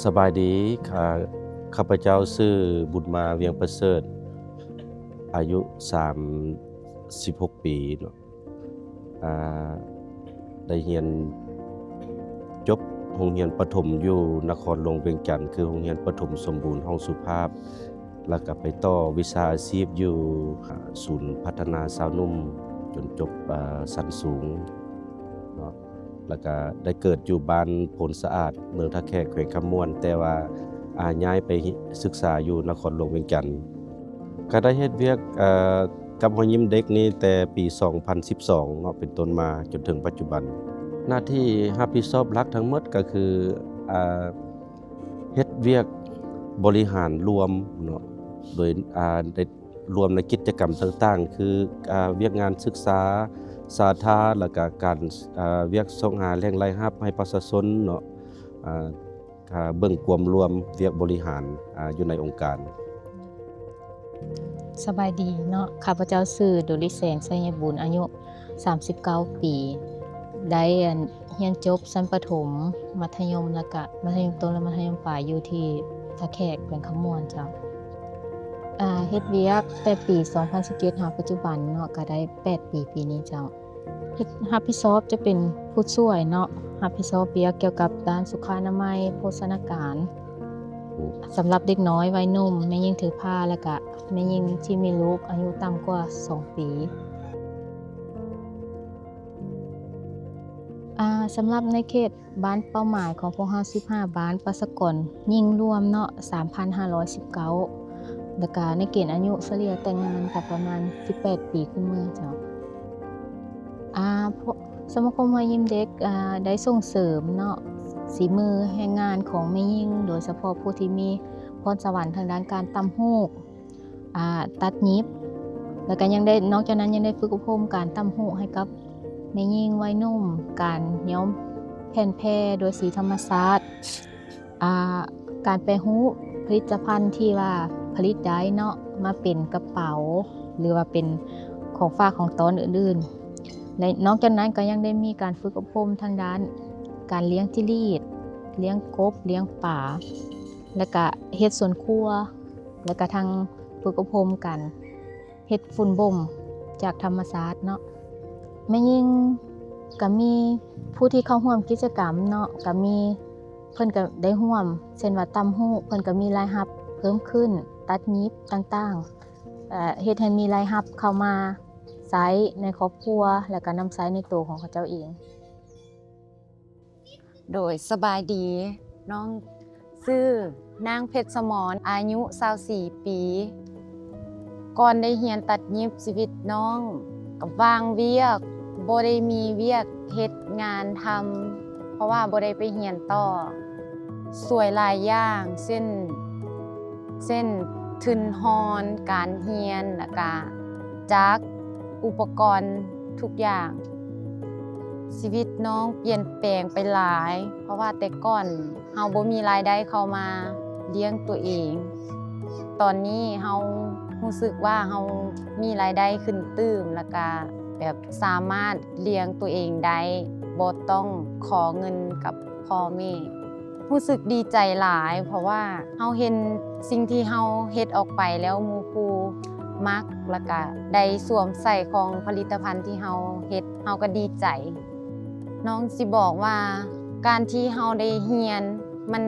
ສະບາຍດີ ຂ້າ ຂ້າພະເຈົ້າຊື່ ບຸນມາ ວຽງປະເສີດ ອາຍຸສາມສິບຫົກປີເນາະ ອາ ໄດ້ຮຽນຈົບໂຮງຮຽນປະຖົມຢູ່ນະຄອນຫຼວງວຽງຈັນ ຄືໂຮງຮຽນປະຖົມສົມບູນ ຫ້ອງສຸພາບ ແລ້ວກໍໄປຕໍ່ວິຊາອາຊີບຢູ່ ອາ ສູນພັດທະນາຊາວໜຸ່ມ ຈົນຈົບ ອາ ຊັ້ນສູງເນາະ ແລ້ວກະໄດ້ເກີດຢູ່ບ້ານໂພນສະອາດ ເມືອງທ່າແຂກ ແຂວງຄຳມ່ວນ ແຕ່ວ່າ ອາ ຍ້າຍໄປສຶກສາຢູ່ນະຄອນຫຼວງວຽງຈັນ. ກະໄດ້ເຮັດວຽກ ເອີ ກັບຮອຍຍິ້ມເດັກນີ້ແຕ່ປີສອງພັນສິບສອງເນາະ ເປັນຕົ້ນມາຈົນເຖິງປັດຈຸບັນ. ໜ້າທີ່ຮັບຜິດຊອບຫຼັກທັງໝົດກະຄື ອາ ເຮັດວຽກບໍລິຫານລວມເນາະ ໂດຍ ອາ ໄດ້ ລວມໃນກິດຈະກຳຕ່າງໆ ຄື ອາ ວຽກງານສຶກສາສາທາ ແລ້ວກະການ ອາ ວຽກຊອກຫາແຫຼ່ງລາຍຮັບໃຫ້ປະຊາຊົນເນາະ ອາ ອາ ເບິ່ງກວມລວມວຽກບໍລິຫານ ອາ ຢູ່ໃນອົງການ. ສະບາຍດີເນາະ ຂ້າພະເຈົ້າຊື່ ດຸລິແສງ ໄຊຍະບຸນ ອາຍຸສາມສິບເກົ້າປີ ໄດ້ ອັນ ຮຽນຈົບຊັ້ນປະຖົມ ມັດທະຍົມ ແລ້ວກະມັດທະຍົມຕົ້ນ ແລະ ມັດທະຍົມປາຍ ຢູ່ທີ່ທ່າແຂກ ແຂວງຄຳມ່ວນເຈົ້າ. ອາ ເຮັດວຽກແຕ່ປີສອງພັນສິບເຈັດຫາປັດຈຸບັນເນາະ ກະໄດ້ແປດປີປີນີ້ເຈົ້າ. ເຮັດ ຮັບຜິດຊອບຈະເປັນຜູ້ຊ່ວຍເນາະ ຮັບຜິດຊອບວຽກກ່ຽວກັບດ້ານສຸຂາອະນາໄມ ໂພຊະນາການ ສຳລັບເດັກນ້ອຍໄວໜຸ່ມ ແມ່ຍິງຖືພາ ແລ້ວກະແມ່ຍິງທີ່ມີລູກອາຍຸຕ່ຳກວ່າສອງປີ. ອາ ສຳລັບໃນເຂດບ້ານເປົ້າໝາຍຂອງພວກເຮົາ ສິບຫ້າບ້ານ ປະຊາກອນຍິງລວມເນາະ ສາມພັນຫ້າຮ້ອຍສິບເກົ້າ ແລ້ວກະໃນເກນອາຍຸສະເລ່ຍແຕ່ງງານກະປະມານສິບແປດປີຂຶ້ນເມືອເຈົ້າ. ອາ ພວກ ສະມາຄົມຮອຍຍິ້ມເດັກ ອາ ໄດ້ສົ່ງເສີມເນາະ ສີມືແຮງງານຂອງແມ່ຍິງ ໂດຍສະເພາະຜູ້ທີ່ມີພອນສະຫວັນທາງດ້ານການຕ່ຳຫູກ ອາ ຕັດຫຍິບ ແລ້ວກະຍັງໄດ້ ນອກຈາກນັ້ນຍັງໄດ້ຝຶກອົບຮົມການຕ່ຳຫູກໃຫ້ກັບແມ່ຍິງໄວໜຸ່ມ ການຍ້ອມແຜ່ນແຜ່ໂດຍສີທຳມະຊາດ ອາ ການແປຮູບຜະລິດຕະພັນທີ່ວ່າຜະລິດໄດ້ເນາະ ມາເປັນກະເປົາ ຫຼືວ່າເປັນຂອງຝາກຂອງຕ້ອນອື່ນໆ ແລະ ນອກຈາກນັ້ນກໍຍັງໄດ້ມີການຝຶກອົບຮົມທາງດ້ານການລ້ຽງຈິລີດ, ລ້ຽງກົບ, ລ້ຽງປາ ແລ້ວກະເຮັດສວນຄົວ ແລ້ວກະທັງຝຶກອົບຮົມການເຮັດຝຸ່ນບົ່ມຈາກທຳມະຊາດເນາະ. ແມ່ຍິງກະມີຜູ້ທີ່ເຂົ້າຮ່ວມກິດຈະກຳເນາະ ກະມີ ເພິ່ນກະໄດ້ຮ່ວມ ເຊັ່ນວ່າຕ່ຳຫູກ ເພິ່ນກະມີລາຍຮັບເພີ່ມຂຶ້ນ ຕັດຫຍິບຕ່າງໆ ເຮັດໃຫ້ມີລາຍຮັບເຂົ້າມາໃຊ້ໃນຄອບຄົວ ແລ້ວກະນຳໃຊ້ໃນໂຕຂອງເຂົາເຈົ້າເອງ. ໂດຍ ສະບາຍດີ ນ້ອງຊື່ ນາງ ເພັດສະໝອນ ອາຍຸຊາວສີ່ປີ. ກ່ອນໄດ້ຮຽນຕັດຫຍິບ ຊີວິດນ້ອງກະຫວ່າງວຽກ ບໍ່ໄດ້ມີວຽກເຮັດງານທຳ ເພາະວ່າບໍ່ໄດ້ໄປຮຽນຕໍ່. ຊ່ວຍຫຼາຍຢ່າງ ເຊັ່ນ ເຊັ່ນ ທຶນຮອນການຮຽນ ແລ້ວກະຈັກ ອຸປະກອນທຸກຢ່າງ. ຊີວິດນ້ອງປ່ຽນແປງໄປຫຼາຍ ເພາະວ່າແຕ່ກ່ອນເຮົາບໍ່ມີລາຍໄດ້ເຂົ້າມາລ້ຽງຕົວເອງ. ຕອນນີ້ເຮົາຮູ້ສຶກວ່າເຮົາມີລາຍໄດ້ຂຶ້ນຕື່ມ ແລ້ວກະແບບສາມາດລ້ຽງຕົວເອງໄດ້ ບໍ່ຕ້ອງຂໍເງິນກັບພໍ່ແມ່. ຮູ້ສຶກດີໃຈຫຼາຍ ເພາະວ່າເຮົາເຫັນສິ່ງທີ່ເຮົາເຮັດອອກໄປແລ້ວ ໝູ່ຄູ່ມັກ ແລ້ວກະໄດ້ສວມໃສ່ຂອງຜະລິດຕະພັນທີ່ເຮົາເຮັດ ເຮົາກະດີໃຈ. ນ້ອງຊິບອກວ່າ ການທີ່ເຮົາໄດ້ຮຽນ ມັນ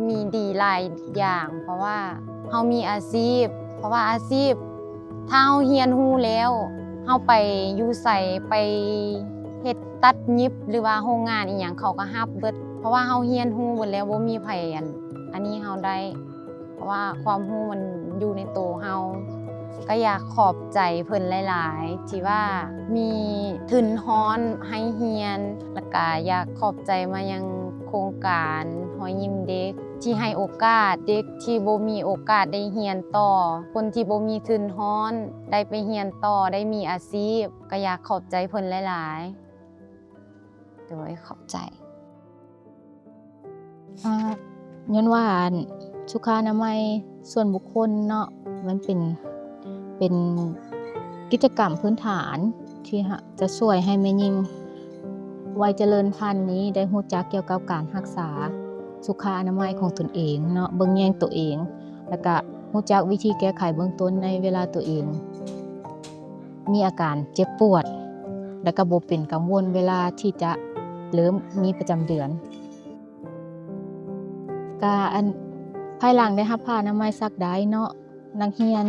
ມີດີຫຼາຍຢ່າງ ເພາະວ່າເຮົາມີອາຊີບ ເພາະວ່າອາຊີບ ຖ້າເຮົາຮຽນຮູ້ແລ້ວ ເຮົາໄປຢູ່ໃສ ໄປເຮັດຕັດຫຍິບ ຫຼືວ່າໂຮງງານອີ່ຫຍັງ ເຂົາກະຮັບເບິດ ເພາະວ່າເຮົາຮຽນຮູ້ເບິດແລ້ວ ບໍ່ມີໃຜ ອັນ ອັນນີ້ເຮົາໄດ້ ເພາະວ່າຄວາມຮູ້ມັນຢູ່ໃນໂຕເຮົາ. ກະຢາກຂອບໃຈເພິ່ນຫຼາຍໆ ທີ່ວ່າມີທຶນຮອນໃຫ້ຮຽນ ແລ້ວກະຢາກຂອບໃຈມາຍັງໂຄງການຮອຍຍິ້ມເດັກ ທີ່ໃຫ້ໂອກາດເດັກທີ່ບໍ່ມີໂອກາດໄດ້ຮຽນຕໍ່ ຄົນທີ່ບໍ່ມີທຶນຮອນ ໄດ້ໄປຮຽນຕໍ່ ໄດ້ມີອາຊີບ ກະຢາກຂອບໃຈເພິ່ນຫຼາຍໆ. ໂດຍ ຂອບໃຈ. ອາ ຍ້ອນວ່າ ອັນ ສຸຂາອະນາໄມສ່ວນບຸກຄົນເນາະ ມັນເປັນ ເປັນກິດຈະກຳພື້ນຖານທີ່ ຈະຊ່ວຍໃຫ້ແມ່ຍິງໄວຈະເລີນພັນນີ້ໄດ້ຮູ້ຈັກກ່ຽວກັບການຮັກສາ ສຸຂະອະນາໄມຂອງຕົນເອງເນາະ, ເບິ່ງແຍງຕົວເອງ ແລ້ວກະຮູ້ຈັກວິທີແກ້ໄຂເບື້ອງຕົ້ນໃນເວລາຕົວເອງມີອາການເຈັບປວດ ແລ້ວກະບໍ່ເປັນກັງວົນເວລາທີ່ຈະເລີ່ມມີປະຈຳເດືອນ. ກະອັນ ພາຍຫຼັງໄດ້ຮັບຜ້າອະນາໄມຊັກໄດ້ເນາະ, ນັກຮຽນ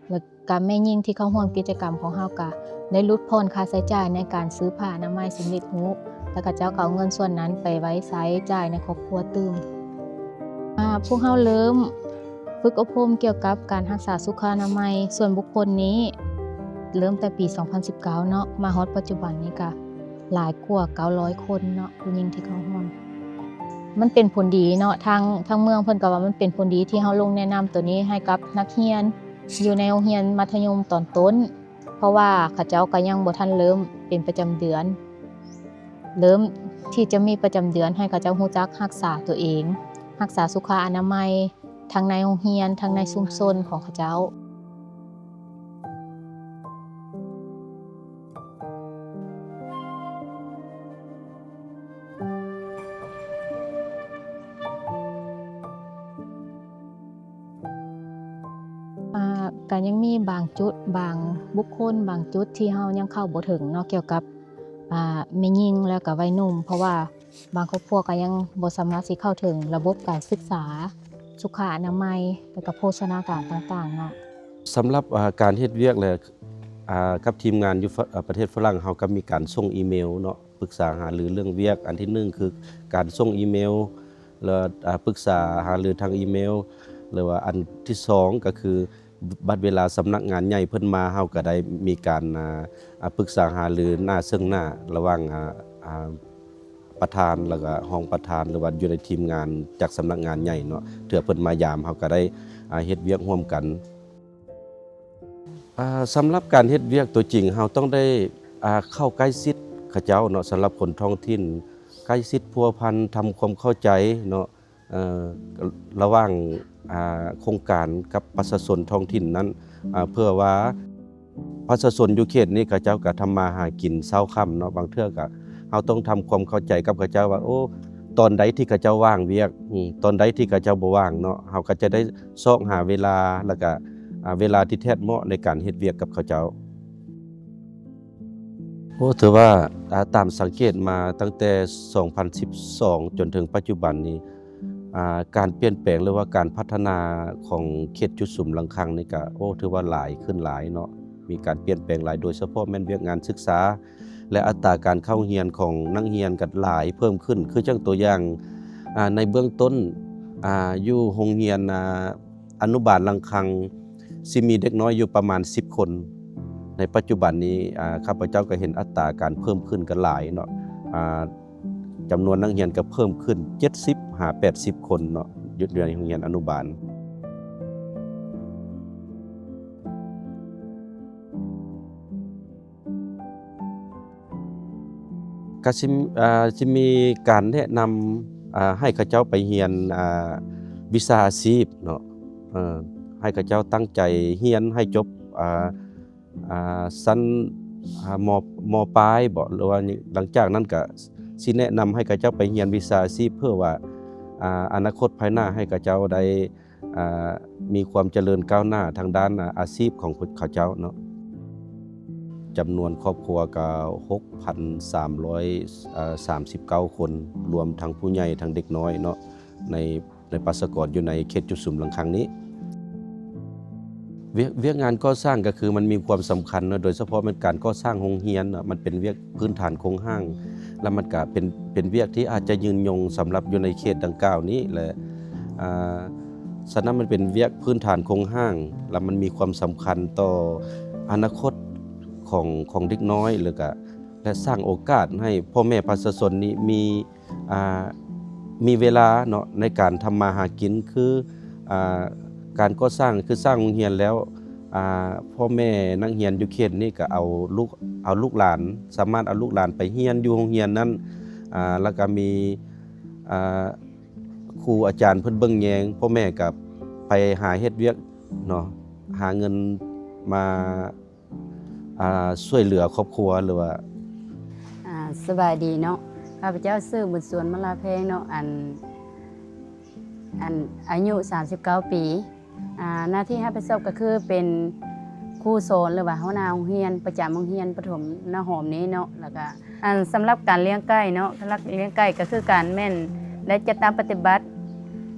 ແລ້ວກະແມ່ຍິງທີ່ເຂົ້າຮ່ວມກິດຈະກຳຂອງເຮົາກະໄດ້ຫຼຸດຜ່ອນຄ່າໃຊ້ຈ່າຍໃນການຊື້ຜ້າອະນາໄມສຳເລັດຮູບ ແລ້ວເຂົາເຈົ້າກໍເອົາເງິນສ່ວນນັ້ນໄປໄວ້ໃຊ້ຈ່າຍໃນຄອບຄົວຕື່ມ. ອາ ພວກເຮົາເລີ່ມຝຶກອົບຮົມກ່ຽວກັບການຮັກສາສຸຂະອະນາໄມສ່ວນບຸກຄົນນີ້ ເລີ່ມແຕ່ປີສອງພັນສິບເກົ້າເນາະ, ມາຮອດປັດຈຸບັນນີ້ກະຫຼາຍກວ່າເກົ້າຮ້ອຍຄົນເນາະ, ຜູ້ຍິງທີ່ເຂົ້າຮ່ວມ. ມັນເປັນຜົນດີເນາະ, ທາງ ທາງເມືອງເພິ່ນກໍວ່າມັນເປັນຜົນດີທີ່ເຮົາລົງແນະນຳໂຕນີ້ໃຫ້ກັບນັກຮຽນຢູ່ໃນໂຮງຮຽນມັດທະຍົມຕອນຕົ້ນ, ເພາະວ່າເຂົາເຈົ້າກໍຍັງບໍ່ທັນເລີ່ມເປັນປະຈຳເດືອນ, ເລີ່ມທີ່ຈະມີປະຈຳເດືອນ ໃຫ້ເຂົາເຈົ້າຮູ້ຈັກຮັກສາຕົວເອງ, ຮັກສາສຸຂະອະນາໄມ ທັງໃນໂຮງຮຽນ ທັງໃນຊຸມຊົນຂອງເຂົາເຈົ້າ. ອາ ກະຍັງມີບາງຈຸດ ບາງບຸກຄົນ ບາງຈຸດທີ່ເຮົາຍັງເຂົ້າບໍ່ເຖິງເນາະ ກ່ຽວກັບ ອາ ແມ່ຍິງ ແລ້ວກະໄວໜຸ່ມ ເພາະວ່າ ບາງຄອບຄົວກໍຍັງບໍ່ສາມາດຊິເຂົ້າເຖິງລະບົບການສຶກສາ ສຸຂະອະນາໄມ ແລ້ວກໍໂພຊະນາການຕ່າງໆເນາະ. ສຳລັບ ອາ ການເຮັດວຽກ ແລະ ອາ ກັບທີມງານຢູ່ ອາ ປະເທດຝຣັ່ງ ເຮົາກໍມີການສົ່ງອີເມວເນາະ ປຶກສາຫາລືເລື່ອງວຽກ. ອັນທີໜຶ່ງຄືການສົ່ງອີເມວ ແລ້ວ ອາ ປຶກສາຫາລືທາງອີເມວ ຫຼືວ່າອັນທີສອງກໍຄື ບັດເວລາສຳນັກງານໃຫຍ່ເພິ່ນມາ ເຮົາກໍໄດ້ມີການ ອາ ອາ ປຶກສາຫາລືໜ້າເຊິ່ງໜ້າ ລະຫວ່າງ ອາ ອາ ປະທານ ແລ້ວກໍຮອງປະທານ ຫຼືວ່າຢູ່ໃນທີມງານຈາກສຳນັກງານໃຫຍ່ເນາະ ເທື່ອເພິ່ນມາຢາມ ເຮົາກໍໄດ້ ອາ ເຮັດວຽກຮ່ວມກັນ. ອາ ສຳລັບການເຮັດວຽກຕົວຈິງ ເຮົາຕ້ອງໄດ້ ອາ ເຂົ້າໃກ້ຊິດເຂົາເຈົ້າເນາະ ສຳລັບຄົນທ້ອງຖິ່ນ ໃກ້ຊິດພົວພັນ ທຳຄວາມເຂົ້າໃຈເນາະ ເອີ ລະຫວ່າງ ອາ ໂຄງການກັບປະຊາຊົນທ້ອງຖິ່ນນັ້ນ ອາ ເພື່ອວ່າປະຊາຊົນຢູ່ເຂດນີ້ ເຂົາເຈົ້າກະທຳມາຫາກິນເຊົ້າຄ່ຳເນາະ, ບາງເທື່ອກະເຮົາຕ້ອງທຳຄວາມເຂົ້າໃຈກັບເຂົາເຈົ້າວ່າ ໂອ້ ຕອນໃດທີ່ເຂົາເຈົ້າວ່າງວຽກ ອາ ຕອນໃດທີ່ເຂົາເຈົ້າບໍ່ວ່າງເນາະ, ເຮົາກະຈະໄດ້ຊອກຫາເວລາ ແລ້ວກະ ອາ ເວລາທີ່ແທດເໝາະໃນການເຮັດວຽກກັບເຂົາເຈົ້າ. ໂອ້ ຖືວ່າ ອາ ຕາມສັງເກດມາຕັ້ງແຕ່ສອງພັນສິບສອງ ຈົນເຖິງປັດຈຸບັນນີ້ ອາ ການປ່ຽນແປງ ຫຼືວ່າການພັດທະນາຂອງເຂດຈຸດສຸມລັງຄັງນີ້ກະ ໂອ້ ຖືວ່າຫຼາຍຂຶ້ນຫຼາຍເນາະ, ມີການປ່ຽນແປງຫຼາຍ ໂດຍສະເພາະແມ່ນວຽກງານສຶກສາ ແລະ ອັດຕາການເຂົ້າຮຽນຂອງນັກຮຽນກະຫຼາຍເພີ່ມຂຶ້ນ. ຄືຈັ່ງຕົວຢ່າງ ອາ ໃນເບື້ອງຕົ້ນ ອາ ຢູ່ໂຮງຮຽນ ອາ ອະນຸບານລັງຄັງ ຊິມີເດັກນ້ອຍຢູ່ປະມານສິບຄົນ. ໃນປັດຈຸບັນນີ້ ອາ ຂ້າພະເຈົ້າກໍເຫັນອັດຕາການເພີ່ມຂຶ້ນກໍຫຼາຍເນາະ, ອາ ຈຳນວນນັກຮຽນກໍເພີ່ມຂຶ້ນເຈັດສິບຫາແປດສິບຄົນເນາະ ຢູ່ໃນໂຮງຮຽນອະນຸບານ. ກະຊິ ອາ ຊິມີການແນະນຳ ອາ ໃຫ້ເຂົາເຈົ້າໄປຮຽນ ອາ ວິຊາອາຊີບເນາະ, ເອີ ໃຫ້ເຂົາເຈົ້າຕັ້ງໃຈຮຽນໃຫ້ຈົບ ອາ ອາ ຊັ້ນ ອາ ມໍ ມໍປາຍບໍ ຫຼືວ່າຫຼັງຈາກນັ້ນກະຊິແນະນຳໃຫ້ເຂົາເຈົ້າໄປຮຽນວິຊາອາຊີບ ເພື່ອວ່າ ອາ ອະນາຄົດພາຍໜ້າໃຫ້ເຂົາເຈົ້າໄດ້ ອາ ມີຄວາມຈະເລີນກ້າວໜ້າທາງດ້ານ ອາ ອາຊີບຂອງເຂົາເຈົ້າເນາະ. ຈຳນວນຄອບຄົວກໍຫົກພັນສາມຮ້ອຍສາມສິບເກົ້າຄົນ ລວມທັງຜູ້ໃຫຍ່ທັງເດັກນ້ອຍເນາະ ໃນ ໃນປະຊາກອນຢູ່ໃນເຂດຈຸດສຸມລັງຄັງນີ້. ວຽກ ວຽກງານກໍ່ສ້າງກໍຄືມັນມີຄວາມສຳຄັນເນາະ, ໂດຍສະເພາະແມ່ນການກໍ່ສ້າງໂຮງຮຽນເນາະ, ມັນເປັນວຽກພື້ນຖານໂຄງຮ່າງ ແລ້ວມັນກະເປັນ ເປັນວຽກທີ່ອາດຈະຍືນຍົງສຳລັບຢູ່ໃນເຂດດັ່ງກ່າວນີ້ ແລະ ອາ ສະນັ້ນມັນເປັນວຽກພື້ນຖານໂຄງຮ່າງ ແລ້ວມັນມີຄວາມສຳຄັນຕໍ່ອະນາຄົດຂອງ ຂອງເດັກນ້ອຍ ແລ້ວກະ ແລະ ສ້າງໂອກາດໃຫ້ພໍ່ແມ່ປະຊາຊົນນີ້ມີ ອາ ມີເວລາເນາະ ໃນການທຳມາຫາກິນ ຄື ອາ ການກໍ່ສ້າງ ຄືສ້າງໂຮງຮຽນແລ້ວ ອາ ພໍ່ແມ່ນັກຮຽນຢູ່ເຂດນີ້ກໍເອົາລູກ ເອົາລູກຫຼານ ສາມາດເອົາລູກຫຼານໄປຮຽນຢູ່ໂຮງຮຽນນັ້ນ ອາ ແລ້ວກໍມີ ອາ ຄູອາຈານເພິ່ນເບິ່ງແຍງ, ພໍ່ແມ່ກໍໄປຫາເຮັດວຽກເນາະ ຫາເງິນມາ ອາ ຊ່ວຍເຫຼືອຄອບຄົວ ຫຼືວ່າ ອາ ສະບາຍດີເນາະ, ຂ້າພະເຈົ້າຊື່ ບຸນສວນ ມະລາແພງເນາະ, ອັນ ອັນ ອາຍຸສາມສິບເກົ້າປີ. ອາ ໜ້າທີ່ຮັບຜິດຊອບກໍຄືເປັນຄູສອນ ຫຼືວ່າຫົວໜ້າໂຮງຮຽນປະຈຳໂຮງຮຽນປະຖົມນາຫອມນີ້ເນາະ. ແລ້ວກໍ ອັນ ສຳລັບການລ້ຽງໄກ່ເນາະ, ຫຼັກໆລ້ຽງໄກ່ກໍຄືການແມ່ນໄດ້ຈັດຕັ້ງປະຕິບັດ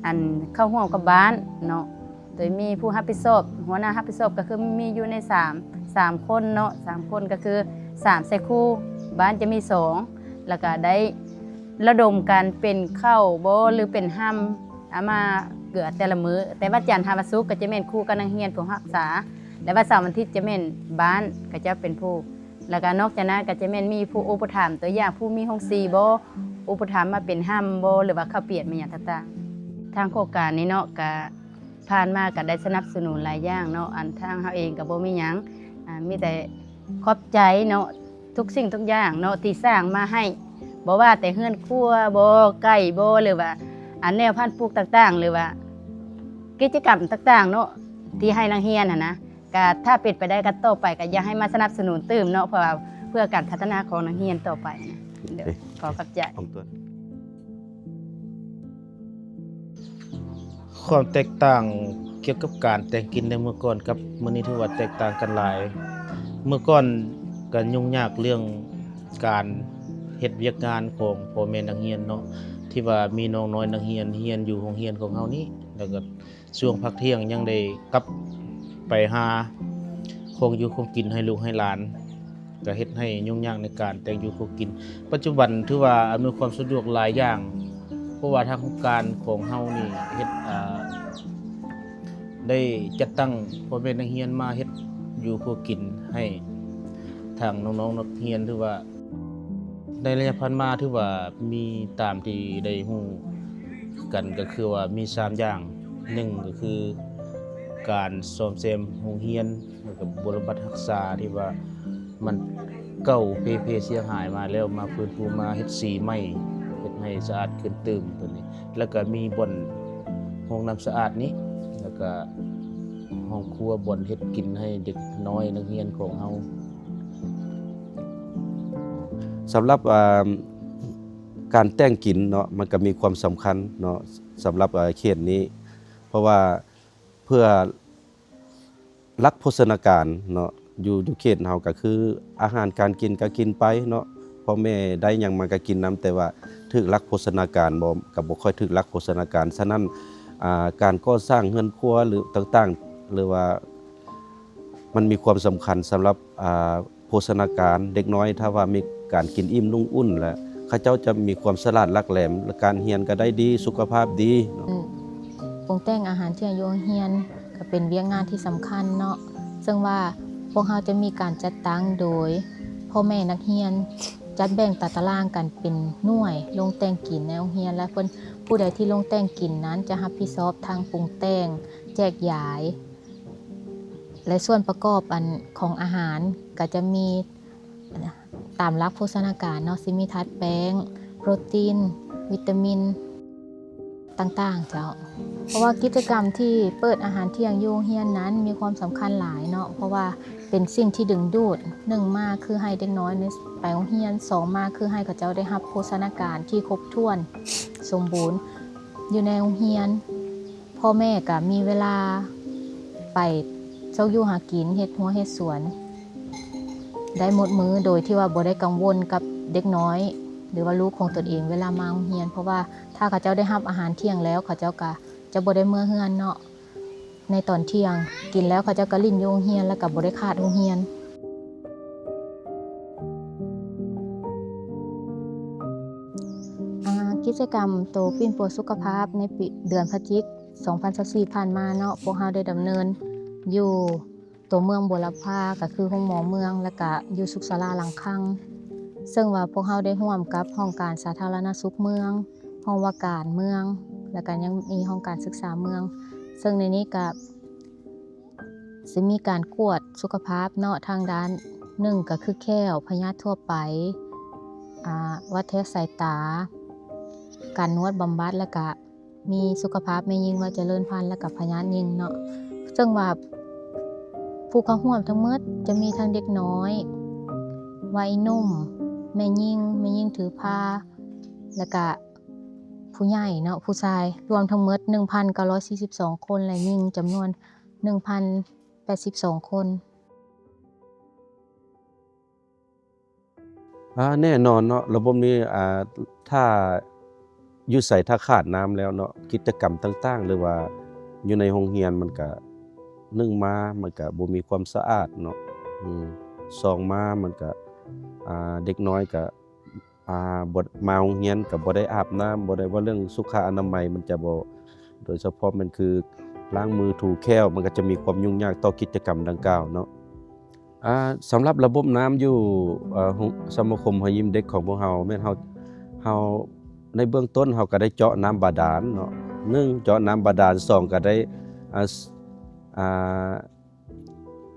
ອັນ ເຂົ້າຮ່ວມກັບບ້ານເນາະ. ໂດຍມີຜູ້ຮັບຜິດຊອບ, ຫົວໜ້າຮັບຜິດຊອບກໍຄືມີຢູ່ໃນສາມ ສາມຄົນເນາະ, ສາມຄົນກໍຄືສາມໃສ່ຄູ່, ບ້ານຈະມີສອງ ແລ້ວກໍໄດ້ລະດົມກັນເປັນເຂົ້າບໍ ຫຼືເປັນຫ້ຳ ອາ ມາເກືອແຕ່ລະມື້. ແຕ່ວັນຈັນຫາວັນສຸກກໍຈະແມ່ນຄູ່ກັບນັກຮຽນຜູ້ຮັກສາ ແລະ ວັນເສົາວັນອາທິດຈະແມ່ນບ້ານເຂົາເຈົ້າເປັນຜູ້ ແລ້ວກໍນອກຈາກນັ້ນກໍຈະແມ່ນມີຜູ້ອຸປະຖຳ, ຕົວຢ່າງຜູ້ມີໂຮງສີບໍ ອຸປະຖຳມາເປັນຫ້ຳບໍ ຫຼືວ່າເຂົ້າປຽກແມ່ນຫຍັງຕ່າງໆ. ທາງໂຄງການນີ້ເນາະ ກະຜ່ານມາກະໄດ້ສະໜັບສະໜູນຫຼາຍຢ່າງເນາະ, ອັນທາງເຮົາເອງກໍບໍ່ມີຫຍັງ ອາ ມີແຕ່ຂອບໃຈເນາະ ທຸກສິ່ງທຸກຢ່າງເນາະ ທີ່ສ້າງມາໃຫ້ ບໍ່ວ່າແຕ່ເຮືອນຄົວບໍ ໄກ່ບໍ ຫຼືວ່າ ອັນ ແນວພັນປູກຕ່າງໆ ຫຼືວ່າກິດຈະກຳຕ່າງໆເນາະ ທີ່ໃຫ້ນັກຮຽນຫັ້ນນະ. ກະຖ້າເປັນໄປໄດ້ກໍຕໍ່ໄປກໍຢາກໃຫ້ມາສະໜັບສະໜູນຕື່ມເນາະ ເພື່ອ ເພື່ອການພັດທະນາຂອງນັກຮຽນຕໍ່ໄປນະ. ໂດຍ ຂອບໃຈ. ຄວາມແຕກຕ່າງກ່ຽວກັບການແຕ່ງກິນໃນເມື່ອກ່ອນກັບມື້ນີ້ຖືວ່າແຕກຕ່າງກັນຫຼາຍ. ເມື່ອກ່ອນກໍຫຍຸ້ງຍາກເລື່ອງການເຮັດວຽກງານຂອງພໍ່ແມ່ນັກຮຽນເນາະ ທີ່ວ່າມີນ້ອງນ້ອຍນັກຮຽນຮຽນຢູ່ໂຮງຮຽນຂອງເຮົານີ້ ແລ້ວກໍ ຊ່ວງພັກທ່ຽງຍັງໄດ້ກັບໄປຫາຂອງຢູ່ຂອງກິນໃຫ້ລູກໃຫ້ຫຼານ ກະເຮັດໃຫ້ຫຍຸ້ງຍາກໃນການແຕ່ງຢູ່ຂອງກິນ. ປັດຈຸບັນຖືວ່າອຳນວຍຄວາມສະດວກຫຼາຍຢ່າງ ເພາະວ່າທາງໂຄງການຂອງເຮົານີ້ເຮັດ ອາ ໄດ້ຈັດຕັ້ງພໍ່ແມ່ນັກຮຽນມາເຮັດຢູ່ຄົວກິນໃຫ້ທາງນ້ອງໆນັກຮຽນ ຖືວ່າ ໃນໄລຍະຜ່ານມາຖືວ່າມີຕາມທີ່ໄດ້ຮູ້ກັນ ກໍຄືວ່າມີສາມຢ່າງ, ໜຶ່ງກໍຄືການສ້ອມແຊມໂຮງຮຽນ ແລ້ວກໍບຸວລະບັດຮັກສາທີ່ວ່າມັນເກົ່າເພເພເສຍຫາຍມາແລ້ວ ມາຟື້ນຟູ ມາເຮັດສີໃໝ່ ເຮັດໃຫ້ສະອາດຂຶ້ນຕື່ມໂຕນີ້, ແລ້ວກໍມີບ່ອນຫ້ອງນ້ຳສະອາດນີ້ ແລ້ວກໍຫ້ອງຄົວ ບ່ອນເຮັດກິນໃຫ້ເດັກນ້ອຍນັກຮຽນຂອງເຮົາ. ສຳລັບ ອາ ການແຕ່ງກິນເນາະ ມັນກໍມີຄວາມສຳຄັນເນາະ ສຳລັບ ອາ ເຂດນີ້ ເພາະວ່າເພື່ອຫຼັກໂພຊະນາການເນາະ ຢູ່ ຢູ່ເຂດເຮົາກໍຄືອາຫານການກິນກໍກິນໄປເນາະ ພໍ່ແມ່ໄດ້ຫຍັງມາກໍກິນນຳ ແຕ່ວ່າຖືກຫຼັກໂພຊະນາການບໍ່ ກໍບໍ່ຄ່ອຍຖືກຫຼັກໂພຊະນາການ. ສະນັ້ນ ອາ ການກໍ່ສ້າງເຮືອນຄົວ ຫຼື ຕ່າງໆ ຫຼືວ່າ ມັນມີຄວາມສຳຄັນສຳລັບ ອາ ໂພຊະນາການເດັກນ້ອຍ. ຖ້າວ່າມີການກິນອີ່ມນຸ່ງອຸ່ນ ແລະ ເຂົາເຈົ້າຈະມີຄວາມສະຫຼາດຫຼັກແຫຼມ ແລະ ການຮຽນກໍໄດ້ດີ ສຸຂະພາບດີເນາະ. ອືມ ປຸງແຕ່ງອາຫານທ່ຽງຢູ່ໂຮງຮຽນກໍເປັນວຽກງານທີ່ສຳຄັນເນາະ, ເຊິ່ງວ່າພວກເຮົາຈະມີການຈັດຕັ້ງໂດຍພໍ່ແມ່ນັກຮຽນ ຈັດແບ່ງຕາຕະລາງກັນເປັນໜ່ວຍລົງແຕ່ງກິນໃນໂຮງຮຽນ ແລະ ເພິ່ນ ຜູ້ໃດທີ່ລົງແຕ່ງກິນນັ້ນຈະຮັບຜິດຊອບທັງປຸງແຕ່ງ, ແຈກຢາຍ ແລະ ສ່ວນປະກອບອັນຂອງອາຫານກໍຈະມີຕາມຫຼັກໂພຊະນາການເນາະ, ຊິມີທາດແປ້ງ, ໂປຣຕີນ, ວິຕາມິນຕ່າງໆເຈົ້າ. ເພາະວ່າກິດຈະກຳທີ່ເປີດອາຫານທ່ຽງຢູ່ໂຮງຮຽນນັ້ນມີຄວາມສຳຄັນຫຼາຍເນາະ, ເພາະວ່າເປັນສິ່ງທີ່ດຶງດູດ, ໜຶ່ງມາຄືໃຫ້ເດັກນ້ອຍໄປໂຮງຮຽນ, ສອງມາຄືໃຫ້ເຂົາເຈົ້າໄດ້ຮັບໂພຊະນາການທີ່ຄົບຖ້ວນສົມບູນຢູ່ໃນໂຮງຮຽນ. ພໍ່ແມ່ກໍມີເວລາໄປຊອກຢູ່ຫາກິນ, ເຮັດຮົ້ວເຮັດສວນໄດ້ໝົດມື້ ໂດຍທີ່ວ່າບໍ່ໄດ້ກັງວົນກັບເດັກນ້ອຍ ຫຼືວ່າລູກຂອງຕົນເອງເວລາມາໂຮງຮຽນ, ເພາະວ່າຖ້າເຂົາເຈົ້າໄດ້ຮັບອາຫານທ່ຽງແລ້ວ ເຂົາເຈົ້າກໍຈະບໍ່ໄດ້ເມືອເຮືອນເນາະ ໃນຕອນທ່ຽງ, ກິນແລ້ວເຂົາເຈົ້າກໍຫຼິ້ນຢູ່ໂຮງຮຽນ ແລ້ວກໍບໍ່ໄດ້ຂາດໂຮງຮຽນ. ອາ ກິດຈະກຳໂຕປິ່ນປົວສຸຂະພາບໃນປີ ເດືອນພະຈິກ ສອງພັນຊາວສີ່ ຜ່ານມາເນາະ, ພວກເຮົາໄດ້ດຳເນີນຢູ່ຕົວເມືອງບົວລະພາ ກໍຄືໂຮງໝໍເມືອງ ແລ້ວກະຢູ່ສຸກສາລາຫຼັງຄັງ, ເຊິ່ງວ່າພວກເຮົາໄດ້ຮ່ວມກັບຫ້ອງການສາທາລະນະສຸກເມືອງ, ຫ້ອງວ່າການເມືອງ ແລ້ວກະຍັງມີຫ້ອງການສຶກສາເມືອງ, ເຊິ່ງໃນນີ້ກະ ຊິມີການກວດສຸຂະພາບເນາະ ທາງດ້ານໜຶ່ງກໍຄືແຂ້ວ, ພະຍາດທົ່ວໄປ, ອາ ວັດແທກສາຍຕາ, ການນວດບຳບັດ ແລ້ວກະມີສຸຂະພາບແມ່ຍິງວ່າຈະເລີນພັນ ແລ້ວກະພະຍາດຍິງເນາະ. ເຊິ່ງວ່າຜູ້ເຂົ້າຮ່ວມທັງໝົດຈະມີທັງເດັກນ້ອຍ, ໄວໜຸ່ມ, ແມ່ຍິງ, ແມ່ຍິງຖືພາ, ແລ້ວກະ ຜູ້ໃຫຍ່ເນາະ ຜູ້ຊາຍ ລວມທັງໝົດໜຶ່ງພັນເກົ້າຮ້ອຍສີ່ສິບສອງຄົນ ແລະ ຍິງຈຳນວນໜຶ່ງພັນແປດສິບສອງຄົນ. ອາ ແນ່ນອນເນາະ ລະບົບນີ້ ອາ ຖ້າຢູ່ໃສ ຖ້າຂາດນ້ຳແລ້ວເນາະ ກິດຈະກຳຕ່າງໆ ຫຼືວ່າຢູ່ໃນໂຮງຮຽນມັນກະ ໜຶ່ງມາມັນກະບໍ່ມີຄວາມສະອາດເນາະ ອືມ ສອງມາມັນກະ ອາ ເດັກນ້ອຍກະ ອາ ບໍ່ ມາໂຮງຮຽນກະບໍ່ໄດ້ອາບນ້ຳ ບໍ່ໄດ້ເວົ້າເລື່ອງສຸຂະອະນາໄມ ມັນຈະບໍ່ ໂດຍສະເພາະແມ່ນຄືລ້າງມື ຖູແຂ້ວ ມັນກະຈະມີຄວາມຫຍຸ້ງຍາກຕໍ່ກິດຈະກຳດັ່ງກ່າວເນາະ. ອາ ສຳລັບລະບົບນ້ຳຢູ່ ເອີ ໂຮງ ສະມາຄົມຮອຍຍິ້ມເດັກຂອງພວກເຮົາ ແມ່ນເຮົາ ເຮົາ ໃນເບື້ອງຕົ້ນເຮົາກະໄດ້ເຈາະນ້ຳບາດານເນາະ ໜຶ່ງ ເຈາະນ້ຳບາດານ ສອງ ກະໄດ້ ອາ ອາ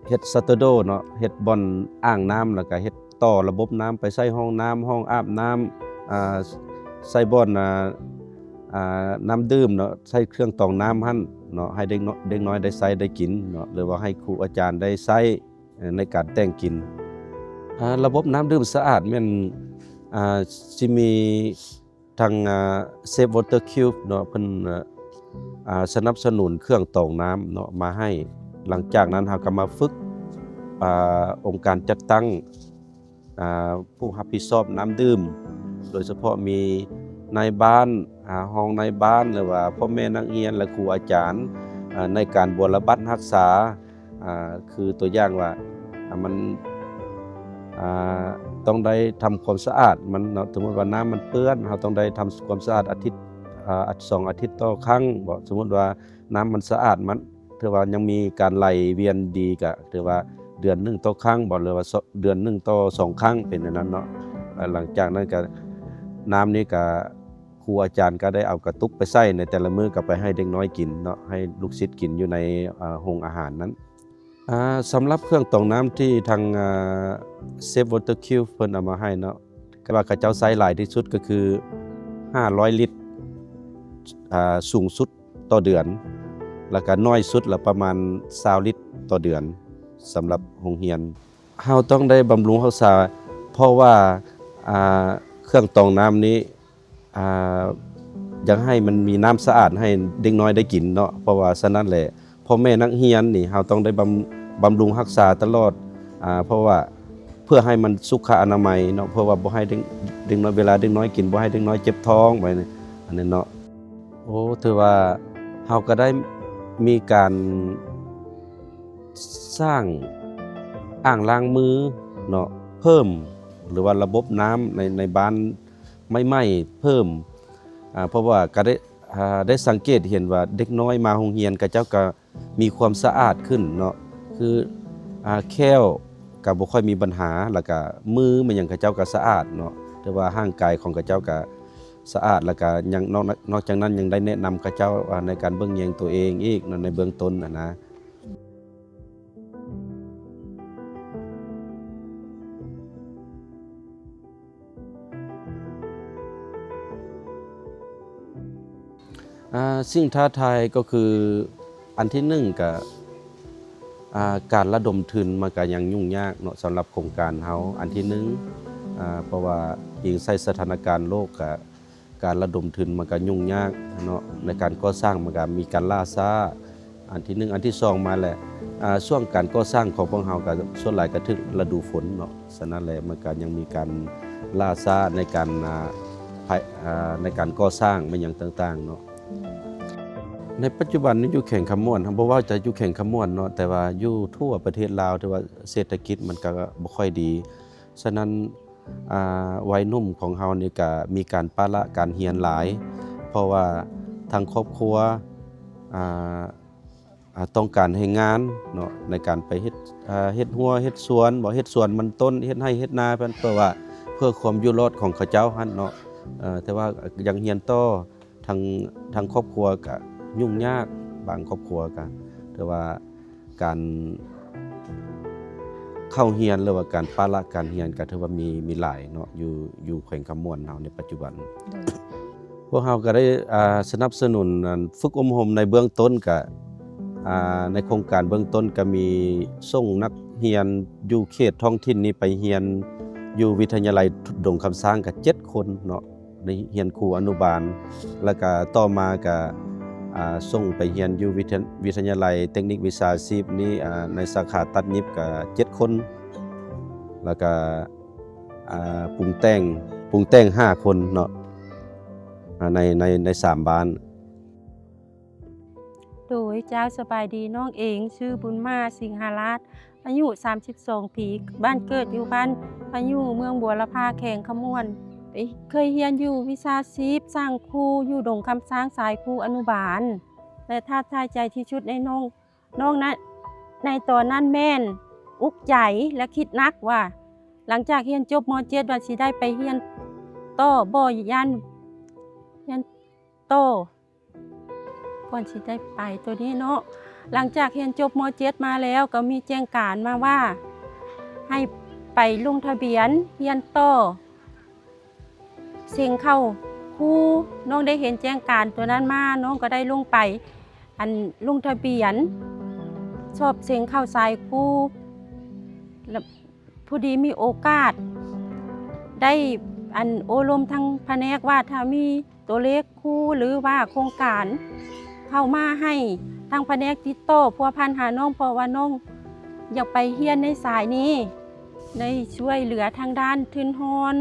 ເຮັດສະຕູໂດເນາະ ເຮັດບ່ອນອ່າງນ້ຳ ແລ້ວກະເຮັດຕໍ່ລະບົບນ້ຳໄປໃສ່ຫ້ອງນ້ຳ ຫ້ອງອາບນ້ຳ ອາ ໃສ່ບ່ອນ ອາ ອາ ນ້ຳດື່ມເນາະ ໃສ່ເຄື່ອງຕອງນ້ຳຫັ້ນເນາະ ໃຫ້ເດັກນ້ອຍ ເດັກນ້ອຍໄດ້ໃຊ້ໄດ້ກິນເນາະ ຫຼືວ່າໃຫ້ຄູອາຈານໄດ້ໃຊ້ ເອີ ໃນການແຕ່ງກິນ. ອາ ລະບົບນ້ຳດື່ມສະອາດແມ່ນ ອາ ຊິມີທາງ ອາ Save Water Cube ເນາະ ເພິ່ນ ອາ ສະໜັບສະໜູນເຄື່ອງຕອງນ້ຳເນາະມາໃຫ້. ຫຼັງຈາກນັ້ນເຮົາກະມາຝຶກ ອາ ອົງການຈັດຕັ້ງ ອາ ຜູ້ຮັບຜິດຊອບນ້ຳດື່ມ ໂດຍສະເພາະມີນາຍບ້ານ ອາ ຮອງນາຍບ້ານ ຫຼືວ່າພໍ່ແມ່ນັກຮຽນ ແລະ ຄູອາຈານ ອາ ໃນການບົວລະບັດຮັກສາ ອາ ຄືຕົວຢ່າງວ່າ ອາ ມັນ ອາ ຕ້ອງໄດ້ທຳຄວາມສະອາດມັນເນາະ ສົມມຸດວ່ານ້ຳມັນເປື້ອນ ເຮົາຕ້ອງໄດ້ທຳຄວາມສະອາດອາທິດ ອາ ສອງອາທິດຕໍ່ຄັ້ງບໍ ສົມມຸດວ່າ ນ້ຳມັນສະອາດ ມັນຖືວ່າຍັງມີການໄຫຼວຽນດີ ກະຖືວ່າເດືອນໜຶ່ງຕໍ່ຄັ້ງບໍ ຫຼືວ່າເດືອນໜຶ່ງຕໍ່ສອງຄັ້ງ ເປັນແນວນັ້ນເນາະ. ຫຼັງຈາກນັ້ນກະ ນ້ຳນີ້ກະ ຄູອາຈານກະໄດ້ເອົາກະຕຸກໄປໃສ່ໃນແຕ່ລະມື້ ກະໄປໃຫ້ເດັກນ້ອຍກິນເນາະ ໃຫ້ລູກສິດກິນຢູ່ໃນ ອາ ໂຮງອາຫານນັ້ນ. ອາ ສຳລັບເຄື່ອງຕອງນ້ຳທີ່ທາງ ອາ Save Water Cube ເພິ່ນເອົາມາໃຫ້ເນາະ ກະວ່າເຂົາເຈົ້າໃຊ້ຫຼາຍທີ່ສຸດກະຄືຫ້າຮ້ອຍລິດ ອາ ສູງສຸດຕໍ່ເດືອນ ແລ້ວກະໜ້ອຍສຸດລະປະມານຊາວລິດຕໍ່ເດືອນ ສຳລັບໂຮງຮຽນ. ເຮົາຕ້ອງໄດ້ບຳລຸງຮັກສາ ເພາະວ່າ ອາ ເຄື່ອງຕອງນ້ຳນີ້ ອາ ຢາກໃຫ້ມັນມີນ້ຳສະອາດໃຫ້ເດັກນ້ອຍໄດ້ກິນເນາະ ເພາະວ່າສະນັ້ນແຫຼະ ພໍ່ແມ່ນັກຮຽນນີ້ ເຮົາຕ້ອງໄດ້ບຳ ບຳລຸງຮັກສາຕະຫຼອດ ອາ ເພາະວ່າ ເພື່ອໃຫ້ມັນສຸຂະອະນາໄມເນາະ ເພື່ອວ່າບໍ່ໃຫ້ເດັກ ເດັກນ້ອຍ ເວລາເດັກນ້ອຍກິນ ບໍ່ໃຫ້ເດັກນ້ອຍເຈັບທ້ອງ ແບບນີ້ ອັນນີ້ເນາະ. ໂອ້ ຖືວ່າເຮົາກະໄດ້ມີການສ້າງອ່າງລ້າງມືເນາະ ເພີ່ມ ຫຼືວ່າລະບົບນ້ຳໃນ ໃນບ້ານໃໝ່ໆ ເພີ່ມ ອາ ເພາະວ່າກະໄດ້ ອາ ໄດ້ສັງເກດເຫັນວ່າເດັກນ້ອຍມາໂຮງຮຽນ ເຂົາເຈົ້າກະ ມີຄວາມສະອາດຂຶ້ນເນາະ ຄື ອາ ແຂ້ວກະບໍ່ຄ່ອຍມີບັນຫາ ແລ້ວກະມືແມ່ນຫຍັງເຂົາເຈົ້າກະສະອາດເນາະ ຖືວ່າຮ່າງກາຍຂອງເຂົາເຈົ້າກະສະອາດ ແລ້ວກະຍັງ ນອກ ນອກຈາກນັ້ນຍັງໄດ້ແນະນຳເຂົາເຈົ້າ ອາ ໃນການເບິ່ງແຍງຕົວເອງອີກເນາະ ໃນເບື້ອງຕົ້ນຫັ້ນນະ. ອາ ສິ່ງທ້າທາຍກໍຄື ອັນທີໜຶ່ງກະ ອາ ການລະດົມທຶນມັນກະຍັງຫຍຸ້ງຍາກເນາະ ສຳລັບໂຄງການເຮົາ ອັນທີໜຶ່ງ ອາ ເພາະວ່າອີງໃສ່ສະຖານະການໂລກ ກະ ການລະດົມທຶນມັນກະຫຍຸ້ງຍາກເນາະ ໃນການກໍ່ສ້າງມັນກະມີການລ່າຊ້າ ອັນທີໜຶ່ງ ອັນທີສອງມາແຫຼະ ອາ ຊ່ວງການກໍ່ສ້າງຂອງພວກເຮົາກະສ່ວນຫຼາຍກະຖືກລະດູຝົນເນາະ ສະນັ້ນແຫຼະ ມັນກະຍັງມີການລ່າຊ້າໃນການ ອາ ໃນການກໍ່ສ້າງແມ່ນຫຍັງຕ່າງໆເນາະ. ໃນປັດຈຸບັນນີ້ຢູ່ແຂວງຄຳມ່ວນ ບໍ່ວ່າຈະຢູ່ແຂວງຄຳມ່ວນເນາະ ແຕ່ວ່າຢູ່ທົ່ວປະເທດລາວ ຖືວ່າເສດຖະກິດມັນກະບໍ່ຄ່ອຍດີ ສະນັ້ນ ອາ ໄວໜຸ່ມຂອງເຮົານີ້ກະມີການປະລະການຮຽນຫຼາຍ ເພາະວ່າທາງຄອບຄົວ ອາ ອາ ຕ້ອງການແຮງງານເນາະ ໃນການໄປເຮັດ ອາ ເຮັດຮົ້ວເຮັດສວນບໍ ເຮັດສວນມັນຕົ້ນ ເຮັດໄຮ່ເຮັດນາ ເພື່ອວ່າ ເພື່ອຄວາມຢູ່ລອດຂອງເຂົາເຈົ້າຫັ້ນເນາະ ເອີ ແຕ່ວ່າຍັງຮຽນຕໍ່ ທາງ ທາງຄອບຄົວກະຫຍຸ້ງຍາກ ບາງຄອບຄົວກະ ແຕ່ວ່າການເຂົ້າຮຽນ ຫຼືວ່າການປະລະການຮຽນກະຖືວ່າມີ ມີຫຼາຍເນາະ ຢູ່ ຢູ່ແຂວງຄຳມ່ວນເຮົາໃນປັດຈຸບັນ. ໂດຍ ພວກເຮົາກະໄດ້ ອາ ສະໜັບສະໜູນ ອາ ຝຶກອົບຮົມໃນເບື້ອງຕົ້ນກະ ອາ ໃນໂຄງການເບື້ອງຕົ້ນກະມີສົ່ງນັກຮຽນຢູ່ເຂດທ້ອງຖິ່ນນີ້ໄປຮຽນຢູ່ວິທະຍາໄລດົງຄຳຊ້າງກະເຈັດຄົນເນາະ. ໄດ້ຮຽນຄູອະນຸບານ ແລ້ວກະຕໍ່ມາກະ ອ່າ ສົ່ງໄປຮຽນຢູ່ວິທະ ວິທະຍາໄລເຕັກນິກວິຊາຊີບນີ້ ອ່າ ໃນສາຂາຕັດຫຍິບກະເຈັດຄົນ ແລ້ວກະ ອ່າ ປຸງແຕ່ງ ປຸງແຕ່ງຫ້າຄົນເນາະ ອ່າ ໃນ ໃນ ໃນສາມບ້ານ. ໂດຍ ເຈົ້າ ສະບາຍດີ ນ້ອງເອງຊື່ບຸນມາ ສິງຫາລາດ ອາຍຸສາມສິບສອງປີ ບ້ານເກີດຢູ່ບ້ານພະຍຸ ເມືອງບົວລະພາ ແຂວງຄຳມ່ວນ ໄປ ເຄີຍຮຽນຢູ່ວິຊາຊີບຊ່າງຄູຢູ່ດົງຄຳຊ້າງ ສາຍຄູອະນຸບານ ແລະ ທ້າທາຍໃຈທີ່ສຸດໃນນ້ອງ ນ້ອງນະ ໃນຕອນນັ້ນແມ່ນອຸກໃຈ ແລະ ຄິດໜັກວ່າ ຫຼັງຈາກຮຽນຈົບ ມໍເຈັດ ວ່າຊິໄດ້ໄປຮຽນຕໍ່ບໍ່ ຢ້ານຮຽນຕໍ່ ກ່ອນຊິໄດ້ໄປໂຕນີ້ເນາະ. ຫຼັງຈາກຮຽນຈົບ ມໍເຈັດ ມາແລ້ວ ກໍມີແຈ້ງການມາວ່າ ໃຫ້ໄປລົງທະບຽນຮຽນຕໍ່ ເສັງເຂົ້າຄູ. ນ້ອງໄດ້ເຫັນແຈ້ງການໂຕນັ້ນມາ ນ້ອງກໍໄດ້ລົງໄປ ອັນ ລົງທະບຽນສອບເສັງເຂົ້າສາຍຄູ ແລະ ພໍດີມີໂອກາດໄດ້ ອັນ ໂອ້ລົມທາງພະແນກວ່າ ຖ້າມີໂຕເລກຄູ ຫຼືວ່າໂຄງການເຂົ້າມາໃຫ້ ທາງພະແນກຕິດຕໍ່ພົວພັນຫານ້ອງ ເພາະວ່ານ້ອງຢາກໄປຮຽນໃນສາຍນີ້ ໄດ້ຊ່ວຍເຫຼືອທາງດ້ານທຶນຮອນ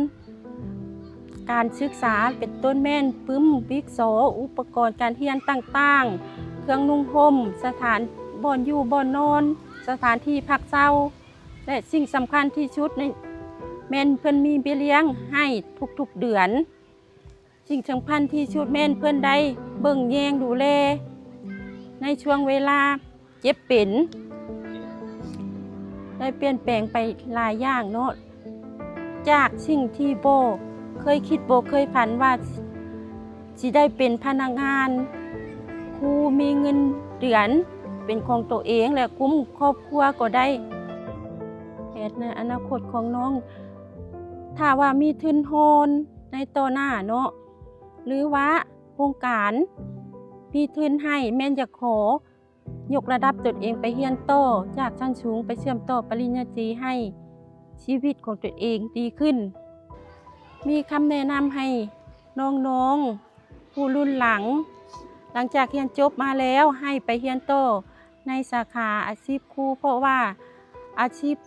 ການສຶກສາ ເປັນຕົ້ນແມ່ນປຶ້ມ, ບິກຊໍ, ອຸປະກອນການຮຽນຕ່າງໆ, ເຄື່ອງນຸ່ງຫົ່ມ, ສະຖານບ່ອນຢູ່ບ່ອນນອນ, ສະຖານທີ່ພັກເຊົາ ແລະ ສິ່ງສຳຄັນທີ່ສຸດໃນ ແມ່ນເພິ່ນມີເບ້ຍລ້ຽງໃຫ້ທຸກໆເດືອນ. ສິ່ງສຳຄັນທີ່ສຸດແມ່ນເພິ່ນໄດ້ເບິ່ງແຍງດູແລໃນຊ່ວງເວລາເຈັບເປັນ ໄດ້ປ່ຽນແປງໄປຫຼາຍຢ່າງເນາະ ຈາກສິ່ງທີ່ບໍ່ເຄີຍຄິດບໍ່ເຄີຍຝັນວ່າ ຊິໄດ້ເປັນພະນັກງານຄູ ມີເງິນເດືອນເປັນຂອງໂຕເອງ ແລະ ກຸ້ມຄອບຄົວກໍໄດ້. ແຜນໃນອະນາຄົດຂອງນ້ອງ ຖ້າວ່າມີທຶນຮອນໃນຕໍ່ໜ້າເນາະ ຫຼືວ່າໂຄງການມີທຶນໃຫ້ ແມ່ນຢາກຂໍຍົກລະດັບຕົນເອງໄປຮຽນຕໍ່ຈາກຊັ້ນສູງ ໄປເຊື່ອມຕໍ່ປະລິນຍາຕີ ໃຫ້ຊີວິດຂອງຕົນເອງດີຂຶ້ນ. ມີຄຳແນະນຳໃຫ້ນ້ອງໆ ຜູ້ລຸ້ນຫຼັງ ຫຼັງຈາກຮຽນຈົບມາແລ້ວ ໃຫ້ໄປຮຽນຕໍ່ໃນສາຂາອາຊີບຄູ ເພາະວ່າອາຊີບ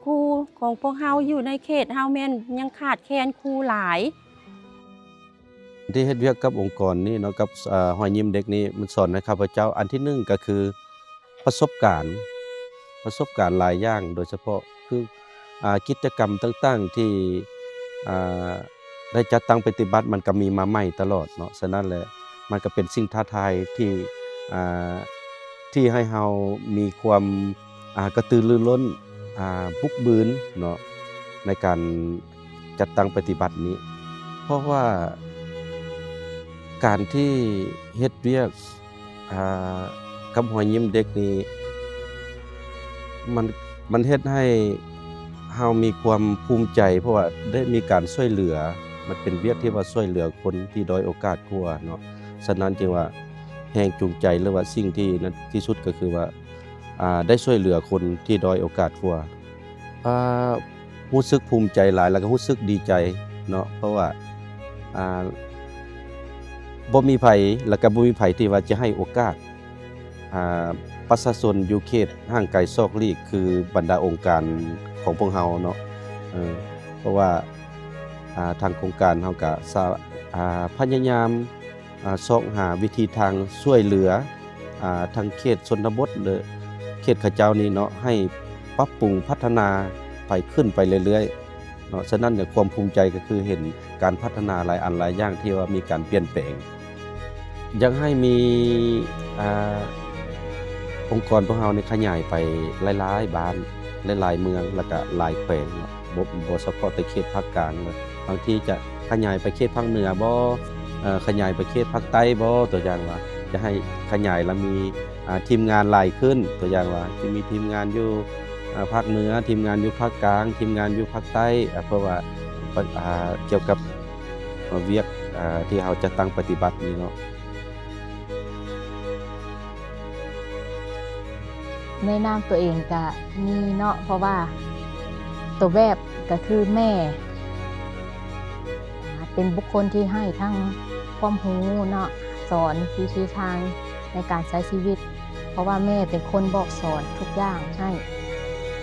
ຄູຂອງພວກເຮົາຢູ່ໃນເຂດເຮົາແມ່ນຍັງຂາດແຄນຄູຫຼາຍ. ທີ່ເຮັດວຽກກັບອົງກອນນີ້ເນາະ ກັບ ເອີ ຮອຍຍິ້ມເດັກນີ້ ມັນສອນໃຫ້ຂ້າພະເຈົ້າ ອັນທີໜຶ່ງກໍຄືປະສົບການ, ປະສົບການຫຼາຍຢ່າງ ໂດຍສະເພາະຄື ອ່າ ກິດຈະກຳຕ່າງໆ ທີ່ ອ່າ ໄດ້ຈັດຕັ້ງປະຕິບັດ ມັນກໍມີມາໃໝ່ຕະຫຼອດເນາະ. ສະນັ້ນແຫຼະ ມັນກໍເປັນສິ່ງທ້າທາຍທີ່ ອ່າ ທີ່ໃຫ້ເຮົາມີຄວາມ ອ່າ ກະຕືລືລົ້ນ ອ່າ ບຸກບືນເນາະ ໃນການຈັດຕັ້ງປະຕິບັດນີ້ ເພາະວ່າການທີ່ເຮັດວຽກ ອ່າ ກັບຮອຍຍິ້ມເດັກນີ້ ມັນ ມັນເຮັດໃຫ້ເຮົາມີຄວາມພູມໃຈ ເພາະວ່າໄດ້ມີການຊ່ວຍເຫຼືອ ມັນເປັນວຽກທີ່ວ່າຊ່ວຍເຫຼືອຄົນທີ່ດ້ອຍໂອກາດກວ່າເນາະ. ສະນັ້ນຈຶ່ງວ່າແຮງຈູງໃຈ ຫຼືວ່າສິ່ງທີ່ນັ້ນທີ່ສຸດກໍຄືວ່າ ອ່າ ໄດ້ຊ່ວຍເຫຼືອຄົນທີ່ດ້ອຍໂອກາດກວ່າ. ອ່າ ຮູ້ສຶກພູມໃຈຫຼາຍ ແລ້ວກໍຮູ້ສຶກດີໃຈເນາະ ເພາະວ່າ ອ່າ ບໍ່ມີໃຜ ແລ້ວກໍບໍ່ມີໃຜທີ່ວ່າຈະໃຫ້ໂອກາດ ອ່າ ປະຊາຊົນຢູ່ເຂດຫ່າງໄກສອກຫຼີກ ຄືບັນດາອົງການຂອງພວກເຮົາເນາະ. ເອີ ເພາະວ່າ ອ່າ ທາງໂຄງການເຮົາກໍສາ ອ່າ ພະຍາຍາມ ອ່າ ຊອກຫາວິທີທາງຊ່ວຍເຫຼືອ ອ່າ ທັງເຂດຊົນນະບົດ ຫຼື ເຂດເຂົາເຈົ້ານີ້ເນາະ ໃຫ້ປັບປຸງພັດທະນາໄປ ຂຶ້ນໄປເລື້ອຍໆເນາະ. ສະນັ້ນ ຄວາມພູມໃຈກໍຄືເຫັນການພັດທະນາຫຼາຍອັນຫຼາຍຢ່າງທີ່ວ່າມີການປ່ຽນແປງ. ຢາກໃຫ້ມີ ອ່າ ອົງກອນພວກເຮົານີ້ຂະຫຍາຍໄປຫຼາຍໆບ້ານ ຫຼາຍໆເມືອງ ແລ້ວກະຫຼາຍແຂວງເນາະ. ບໍ່ ບໍ່ສະເພາະແຕ່ເຂດພາກກາງເນາະ ບາງທີຈະຂະຫຍາຍໄປເຂດພາກເໜືອບໍ່ ເອີ ຂະຫຍາຍໄປເຂດພາກໃຕ້ບໍ່ ຕົວຢ່າງວ່າ ຈະໃຫ້ຂະຫຍາຍແລ້ວມີ ອ່າ ທີມງານຫຼາຍຂຶ້ນ ຕົວຢ່າງວ່າ ຈະມີທີມງານຢູ່ ອ່າ ພາກເໜືອ ທີມງານຢູ່ພາກກາງ ທີມງານຢູ່ພາກໃຕ້ ເພາະວ່າ ອ່າ ກ່ຽວກັບວຽກ ອ່າ ທີ່ເຮົາຈັດຕັ້ງປະຕິບັດນີ້ເນາະ. ແນະນຳຕົວເອງກະມີເນາະ ເພາະວ່າໂຕແບບກະຄືແມ່ ອ່າ ເປັນບຸກຄົນທີ່ໃຫ້ທັງຄວາມຮູ້ເນາະ ສອນວິທີທາງໃນການໃຊ້ຊີວິດ ເພາະວ່າແມ່ເປັນຄົນບອກສອນທຸກຢ່າງໃຫ້.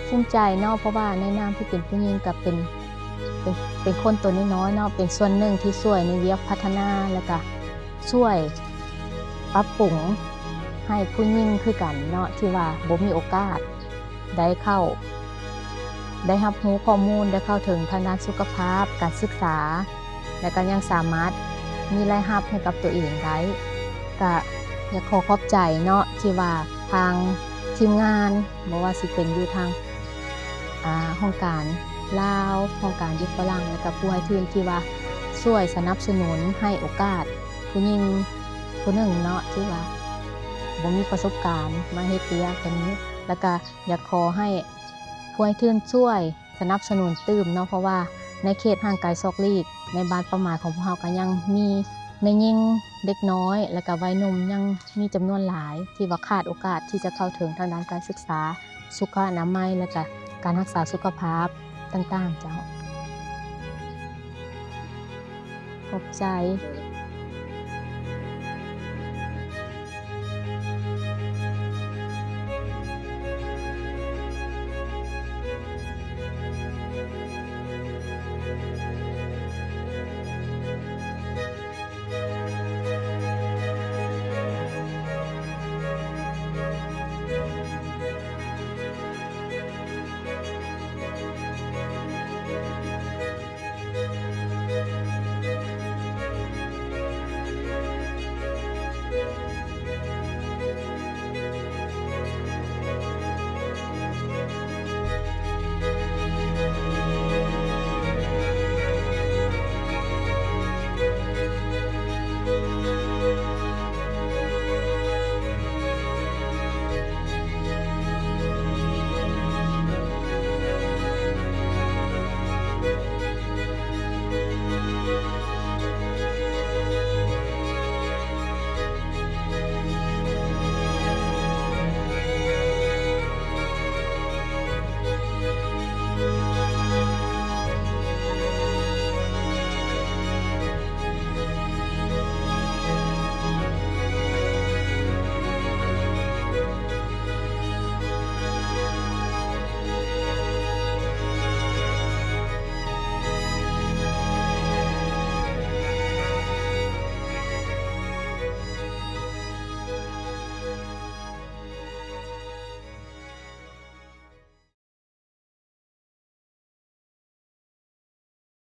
ພູມໃຈເນາະ ເພາະວ່າໃນນາມທີ່ເປັນຜູ້ຍິງ ກໍເປັນ ເປັນ ເປັນຄົນຕົວນ້ອຍໆເນາະ ເປັນສ່ວນໜຶ່ງທີ່ຊ່ວຍໃນວຽກພັດທະນາ ແລ້ວກະຊ່ວຍປັບປຸງໃຫ້ຜູ້ຍິງຄືກັນເນາະ ທີ່ວ່າບໍ່ມີໂອກາດໄດ້ເຂົ້າ ໄດ້ຮັບຮູ້ຂໍ້ມູນ ໄດ້ເຂົ້າເຖິງທາງດ້ານສຸຂະພາບ, ການສຶກສາ ແລະ ກໍຍັງສາມາດມີລາຍຮັບໃຫ້ກັບຕົວເອງໄດ້. ກະຢາກຂໍຂອບໃຈເນາະ ທີ່ວ່າທາງທີມງານ ບໍ່ວ່າຊິເປັນຢູ່ທາງ ອ່າ ຫ້ອງການລາວ, ຫ້ອງການຢູ່ຝຣັ່ງ ແລ້ວກໍຜູ້ໃຫ້ທຶນທີ່ວ່າຊ່ວຍສະໜັບສະໜູນໃຫ້ໂອກາດຜູ້ຍິງຜູ້ໜຶ່ງເນາະ ທີ່ວ່າບໍ່ມີປະສົບການມາເຮັດວຽກຕົວນີ້. ແລ້ວກໍຢາກຂໍໃຫ້ຜູ້ໃຫ້ທຶນຊ່ວຍສະໜັບສະໜູນຕື່ມເນາະ ເພາະວ່າໃນເຂດຫ່າງໄກສອກຫຼີກ ໃນບ້ານເປົ້າໝາຍຂອງພວກເຮົາກໍຍັງມີແມ່ຍິງ ເດັກນ້ອຍ ແລ້ວກໍໄວໜຸ່ມຍັງມີຈຳນວນຫຼາຍ ທີ່ວ່າຂາດໂອກາດທີ່ຈະເຂົ້າເຖິງທາງດ້ານການສຶກສາ, ສຸຂະອະນາໄມ ແລ້ວກໍການຮັກສາສຸຂະພາບຕ່າງໆເຈົ້າ. ຂອບໃຈ.